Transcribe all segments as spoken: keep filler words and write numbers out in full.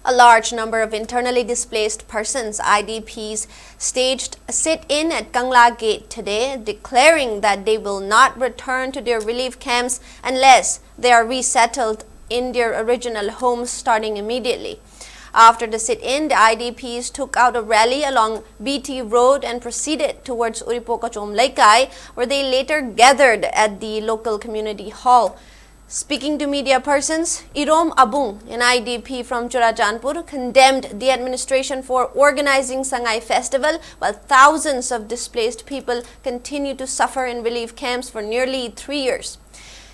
A large number of internally displaced persons, I D Ps, staged a sit-in at Kangla Gate today, declaring that they will not return to their relief camps unless they are resettled in their original homes starting immediately. After the sit-in, the I D Ps took out a rally along B T Road and proceeded towards Uripo Kachom Leikai, where they later gathered at the local community hall. Speaking to media persons, Irom Abung, an I D P from Churachandpur, condemned the administration for organizing Sangai Festival while thousands of displaced people continue to suffer in relief camps for nearly three years.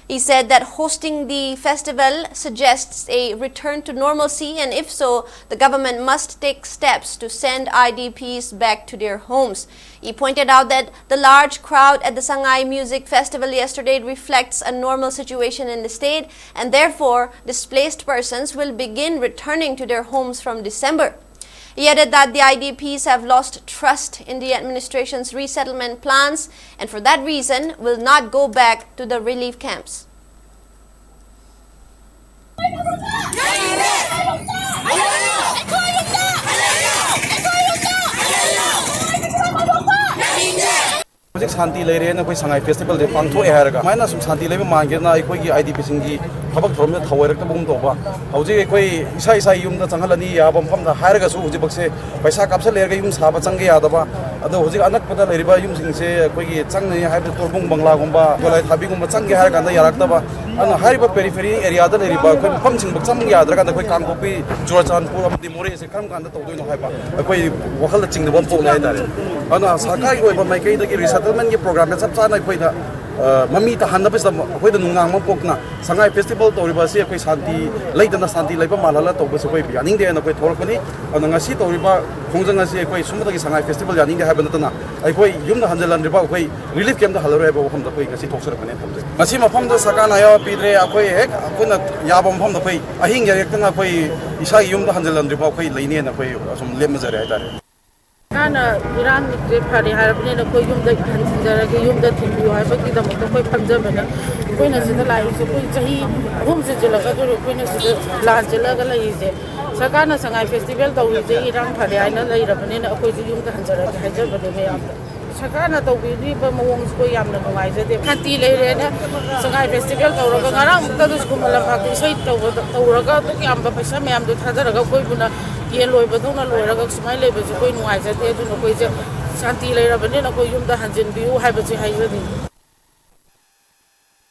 He said that hosting the festival suggests a return to normalcy, and if so, the government must take steps to send I D Ps back to their homes. He pointed out that the large crowd at the Sangai Music Festival yesterday reflects a normal situation in the state, and therefore displaced persons will begin returning to their homes from December. He added that the I D Ps have lost trust in the administration's resettlement plans and for that reason will not go back to the relief camps. ꯍꯧꯖꯤꯛ ꯁꯥꯟꯇꯤ ꯂꯩꯔꯦꯅ ꯑꯩꯈꯣꯏ ꯁꯉꯥꯏ ꯐꯦꯁꯇꯤꯚꯦꯜꯁꯦ ꯄꯥꯡꯊꯣꯛꯑꯦ ꯍꯥꯏꯔꯒ ꯁꯨꯃꯥꯏꯅ ꯁꯨꯝ ꯁꯥꯟꯇꯤ ꯂꯩꯕ ꯃꯥꯟꯒꯦꯅ ꯑꯩꯈꯣꯏꯒꯤ I D ꯄꯤꯁꯤꯡꯒꯤ ꯊꯕꯛ ꯊꯧꯔꯝꯗ ꯊꯧꯑꯣꯏꯔꯛꯇꯕꯒꯨꯝ ꯇꯧꯕ꯫ ꯍꯧꯖꯤꯛ ꯑꯩꯈꯣꯏ ꯏꯁꯥ ꯏꯁꯥꯒꯤ ꯌꯨꯝꯗ ꯆꯪꯍꯜꯂꯅꯤ ꯌꯥꯕ ꯃꯐꯝꯗ ꯍꯥꯏꯔꯒꯁꯨ ꯍꯧꯖꯤꯛꯃꯛꯁꯦ ꯄꯩꯁꯥ ꯀꯥꯞꯁꯜꯂꯦꯔꯒ ꯌꯨꯝ ꯁꯥꯕ ꯆꯪꯒꯦ ꯌꯥꯗꯕ꯫ ꯑꯗꯣ ꯍꯧꯖꯤꯛ ꯑꯅꯛꯄꯗ ꯂꯩꯔꯤꯕ ꯌꯨꯝꯁꯤꯡꯁꯦ ꯑꯩꯈꯣꯏꯒꯤ ꯆꯪꯅꯤ ꯍꯥꯏꯕꯗ ꯇꯣꯔꯕꯨꯡ ꯕꯪꯂꯥꯒꯨꯝꯕ ꯒꯣꯂꯥꯏ ꯊꯥꯕꯤꯒꯨꯝꯕ ꯆꯪꯒꯦ ꯍꯥꯏꯔ ꯀꯥꯟꯗ ꯌꯥꯔꯛꯇꯕ꯫ ꯑꯗꯨꯅ ꯍꯥꯏꯔꯤꯕ ꯄꯦꯔꯤꯐꯦꯔꯤ ꯑꯦꯔꯤꯌꯥꯗ ꯂꯩꯔꯤꯕ ꯑꯩꯈꯣꯏ ꯃꯐꯝꯁꯤꯡꯕ ꯆꯪꯕ ꯌꯥꯗ꯭ꯔꯀꯥꯟꯗ ꯑꯩꯈꯣꯏ ꯀꯥꯡꯄꯣꯛꯄꯤ, ꯆꯨꯔꯆꯥꯟꯄꯨꯔ ꯑꯃꯗꯤ ꯃꯣꯔꯦꯁꯦ ꯀꯔꯝ ꯀꯥꯟꯗ ꯇꯧꯗꯣꯏꯅꯣ ꯍꯥꯏꯕ ꯑꯩꯈꯣꯏ ꯋꯥꯈꯜꯗ ꯆꯤꯡꯅꯕ ꯑꯃ ꯄꯣꯛꯂꯦ ꯍꯥꯏꯇꯥꯔꯦ꯫ ꯑꯗꯨꯅ ꯁꯔꯀꯥꯔꯒꯤ ꯑꯣꯏꯕ ꯃꯥꯏꯀꯩꯗꯒꯤ ꯔꯤꯁꯦꯇꯜꯃꯦꯟꯒꯤ ꯄ꯭ꯔꯣꯒ꯭ꯔꯥꯝꯁꯦ ꯆꯞ ꯆꯥꯅ ꯑꯩꯈꯣꯏꯗ ꯃꯃꯤ ꯇꯥꯍꯟꯅꯕꯁꯤꯗ ꯑꯩꯈꯣꯏꯗ ꯅꯨꯡꯅꯥꯡꯕ ꯑꯃ ꯄꯣꯛꯇꯨꯅ ꯁꯉꯥꯏ ꯐꯦꯁꯇꯤꯚꯦꯜ ꯇꯧꯔꯤꯕ ꯑꯁꯤ ꯑꯩꯈꯣꯏ ꯁꯥꯟꯇꯤ ꯂꯩꯇꯅ ꯁꯥꯟꯇꯤ ꯂꯩꯕ ꯃꯥꯜꯍꯜꯂ ꯇꯧꯕꯁꯦ ꯑꯩꯈꯣꯏ ꯌꯥꯅꯤꯡꯗꯦꯅ ꯑꯩꯈꯣꯏ ꯊꯣꯛꯂꯛꯄꯅꯤ꯫ ꯑꯗꯨꯅ ꯉꯁꯤ ꯇꯧꯔꯤꯕ ꯈꯣꯡꯖꯪ ꯑꯁꯤ ꯑꯩꯈꯣꯏ ꯁꯨꯝꯕꯗꯒꯤ ꯁꯉꯥꯏ ꯐꯦꯁꯇꯤꯚꯦꯜ ꯌꯥꯅꯤꯡꯗꯦ ꯍꯥꯏꯕ ꯅꯠꯇꯅ ꯑꯩꯈꯣꯏ ꯌꯨꯝꯗ ꯍꯟꯖꯤꯜꯍꯟꯗ꯭ꯔꯤꯕ ꯑꯩꯈꯣꯏ ꯔꯤꯂꯤꯐ ꯀꯦꯝꯞꯇ ꯍꯜꯂꯔꯣꯏ ꯍꯥꯏꯕ ꯋꯥꯐꯝꯗ ꯑꯩꯈꯣꯏ ꯉꯁꯤ ꯊꯣꯛꯆꯔꯛꯄꯅꯦꯅ ꯊꯝꯖꯩ꯫ ꯉꯁꯤ ꯃꯐꯝꯗ ꯁꯔꯀꯥꯔꯅ ꯑꯌꯥꯕ ꯄꯤꯗ꯭ꯔꯦ꯫ ꯑꯩꯈꯣꯏ ꯍꯦꯛ ꯑꯩꯈꯣꯏꯅ ꯌꯥꯕ ꯃꯐꯝꯗ ꯑꯩꯈꯣꯏ ꯑꯍꯤꯡ ꯌꯥꯔꯦꯛꯇꯅ ꯑꯩꯈꯣꯏ ꯏꯁꯥꯒꯤ ꯌꯨꯝꯗ ꯍꯟꯖꯤꯜꯂꯝꯗ꯭ꯔꯤꯐꯥꯎ ꯑꯩꯈꯣꯏ ꯂꯩꯅꯦꯅ ꯑꯩꯈꯣꯏ ꯑꯁꯨꯝ ꯂꯦꯞꯅꯖꯔꯦ ꯍꯥꯏꯇꯥꯔꯦ꯫ ꯁꯔꯀꯥꯔꯅ ꯏꯔꯥꯡꯁꯦ ꯐꯔꯦ ꯍꯥꯏꯔꯕꯅꯤꯅ ꯑꯩꯈꯣꯏ ꯌꯨꯝꯗ ꯍꯟꯖꯤꯟꯖꯔꯒꯦ, ꯌꯨꯝꯗ ꯊꯤꯟꯕꯤꯌꯨ ꯍꯥꯏꯕꯒꯤꯗꯃꯛꯇ ꯑꯩꯈꯣꯏ ꯐꯝꯖꯕꯅꯦ꯫ ꯑꯩꯈꯣꯏꯅ ꯁꯤꯗ ꯂꯥꯛꯏꯁꯦ ꯑꯩꯈꯣꯏ ꯆꯍꯤ ꯑꯍꯨꯝ ꯆꯟꯁꯤꯜꯂꯛꯀꯗꯧꯔꯦ ꯑꯩꯈꯣꯏꯅ ꯁꯤꯗ ꯂꯥꯟ ꯆꯦꯜꯂꯒ ꯂꯩꯔꯤꯁꯦ꯫ ꯁꯔꯀꯥꯔꯅ ꯁꯉꯥꯏ ꯐꯦꯁꯇꯤꯚꯦꯜ ꯇꯧꯔꯤꯁꯦ ꯏꯔꯥꯡ ꯐꯔꯦ ꯍꯥꯏꯅ ꯂꯩꯔꯕꯅꯤꯅ ꯑꯩꯈꯣꯏꯁꯨ ꯌꯨꯝꯗ ꯍꯟꯖꯔꯒꯦ ꯍꯥꯏꯖꯕꯅꯦ ꯃꯌꯥꯝꯗ꯫ ꯁꯔꯀꯥꯔꯅ ꯇꯧꯕꯤꯔꯤꯕ ꯃꯑꯣꯡꯁꯦ ꯑꯩꯈꯣꯏ ꯌꯥꯝꯅ ꯅꯨꯡꯉꯥꯏꯖꯗꯦ꯫ ꯁꯥꯟꯇꯤ ꯂꯩꯔꯦꯅ ꯁꯉꯥꯏ ꯐꯦꯁꯇꯤꯚꯦꯜ ꯇꯧꯔꯒ ꯉꯔꯥꯡꯃꯨꯛꯇꯗꯁꯨ ꯈꯨꯃꯟ ꯂꯝꯄꯥꯛꯇ ꯏꯁꯩ ꯇꯧꯕꯗ ꯇꯧꯔꯒ ꯑꯗꯨꯛ ꯌꯥꯝꯕ ꯄꯩꯁꯥ ꯃꯌꯥꯝꯗꯣ ꯊꯥꯗꯔꯒ ꯑꯩꯈꯣꯏꯕꯨꯅ ꯌꯦꯟ ꯂꯣꯏꯕꯗꯧꯅ ꯂꯣꯏꯔꯒ ꯁꯨꯃꯥꯏꯅ ꯂꯩꯕꯁꯦ ꯑꯩꯈꯣꯏ ꯅꯨꯡꯉꯥꯏꯖꯗꯦ꯫ ꯑꯗꯨꯅ ꯑꯩꯈꯣꯏꯁꯦ ꯁꯥꯟꯇꯤ ꯂꯩꯔꯕꯅꯤꯅ ꯑꯩꯈꯣꯏ ꯌꯨꯝꯗ ꯍꯟꯖꯤꯟꯕꯤꯌꯨ ꯍꯥꯏꯕꯁꯦ ꯍꯥꯏꯖꯅꯤꯡꯉꯤ꯫